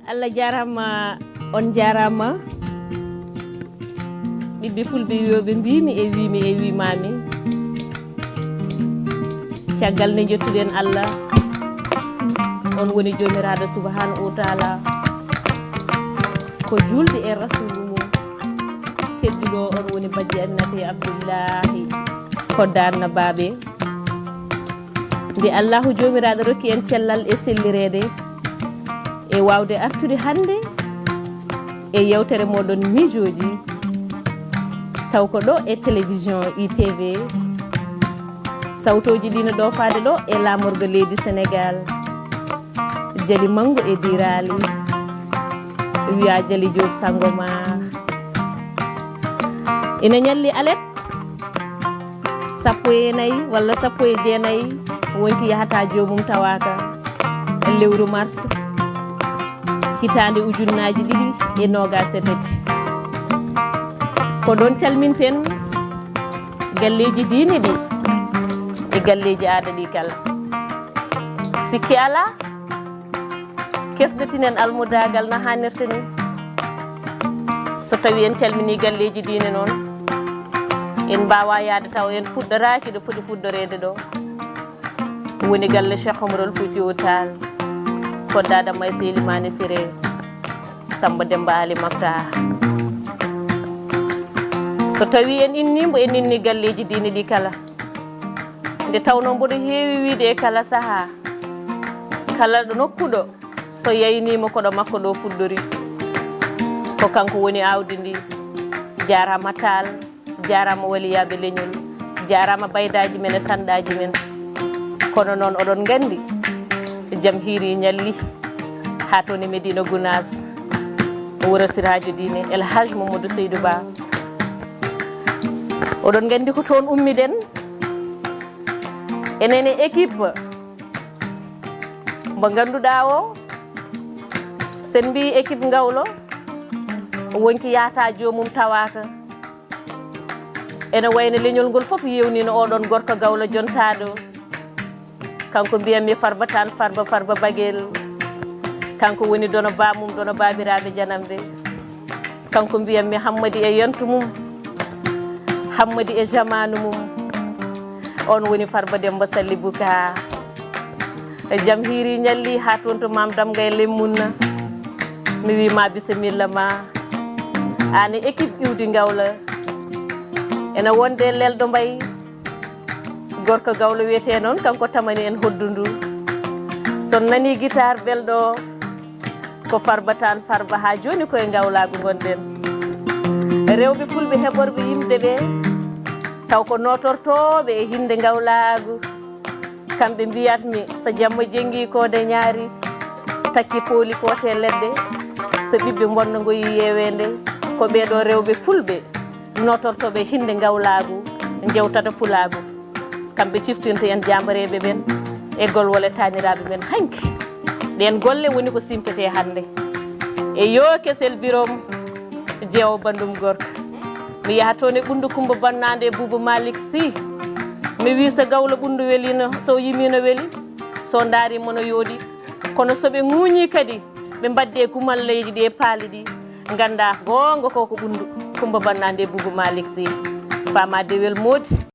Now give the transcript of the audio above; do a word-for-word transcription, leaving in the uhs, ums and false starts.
Allah jaaraama, on njaaraama. Ɓiɓɓe fulɓe wiyooɓe mbiimi e wiimi e wiimaami. Caggal nde njettuɗen Allah, on woni Joomiraaɗo Subhaanahu wa Taala, ko juulde e Rasuulu mum tedduɗo, on woni bajji Aminata e Abdullaahi Kodda Annabaaɓe. Nde Allaahu Joomiraaɗo rokki en cellal e sellireede e waawde artude hannde e yeewtere mooɗon miijooji, taw ko ɗo e télévision I T V, sawtooji ɗi no ɗo faade ɗo e laamorgo leydi Senegaal, Jali Manngo e Diiraali, wiya Jali Joob Sangomar. Ina ñalli alet, sappo e nayi walla sappo e jeenayi wonki yahata joomum tawaaka, lewru mars, hitaande ujunnaaji ɗiɗi e noogaas e tati. Ko ɗoon calminten galleeji diine ɗi e galleeji aada ɗi kala. Sikke alaa, kesɗitinen almudaagal no haanirta ni. So tawii en calminii galleeji diine noon, en mbaawaa yahde taw en fuɗɗoraaki ɗo foti fuɗɗoreede ɗo. Woni galle Cheikh Omarul Fuutiyu Taal, Kodda Adama e Seydi Maane Siree, Sammba Demmba Aali Maktaar. So tawii en innii mbo, en innii galleeji diine ɗi kala. Nde tawnoo mboɗo heewi wiyde e kala sahaa, kala ɗo nokku ɗo, so yayniima ko ɗo makko ɗo fuɗɗori. Ko kanko woni aawdi ndi. Jaaraama Taal, jaaraama waliyaaɓe leñol, jaaraama baydaaji men e sanɗaaji men. Kono noon oɗon nganndi, jam hiiri ñalli haa toon e Medina Gunaas, wuro Siraajo Diine, El Hadj Mamadou Seydou Ba. Oɗon nganndi ko toon ummiɗen, enen e équipe mo ngannduɗaa o, sen mbii équipe Ngawlo, wonki yahata joomum tawaaka. Ene wayno leñol ngol fof yewnino oɗon gorko Gawlo jontaaɗo. Kanko mbiyatmi Farba Tan, Farba, Farba Bagel. Kanko woni dono baamum, dono baabiraaɓe janamɓe. Kanko mbiyatmi Hammadi e yonto mum, Hammadi e jamaanu mum. On woni Farba Demmba Salli Buka. Jam hiiri ñalli haa toon to Maam Damga e Lemmunna. Mi wii ma bisimilla ma. Aan e équipe iwdi Ngawla. Ene wonde lelɗo mbay. Gorko Gawlo wiyetee noon, kanko tamani en hoddu ndu. So nanii gitaar belɗo, ko Farba Tan Farba, haa jooni ko e ngawlaagu ngonɗen. Rewɓe fulɓe heɓorɓe yimde ɓe, taw ko nootortooɓe e hinnde ngawlaagu. Kamɓe mbiyatmi, so jamma jenngi koode ñaari, takki pooli koote leɗɗe, so ɓiɓɓe mbonno ngoyi yeeweende, ko ɓee ɗoo rewɓe fulɓe nootortooɓe hinnde ngawlaagu, njewtata pulaagu. Kamɓe ciftinta en jaambareeɓe ɓen e golwole taaniraaɓe men hanki. Ɗeen golle woni ko sintetee hannde. E yoo Kesel Birom, jeewo banndum gorko. Mi yaha toon e Ɓunndu Kummba Bannaande e Buubu Malik Sy. Mi wii so Gawlo Ɓunndu weliino, so yimiino weli, so ndaariima no yooɗi. Kono so ɓe ŋuuñii kadi, ɓe mbaddee kumalleeji ɗi e paali ɗi, nganndaa goonga ko ko Ɓunndu Kummba Bannaande e Buubu Malik Sy. Faama dewel moodi.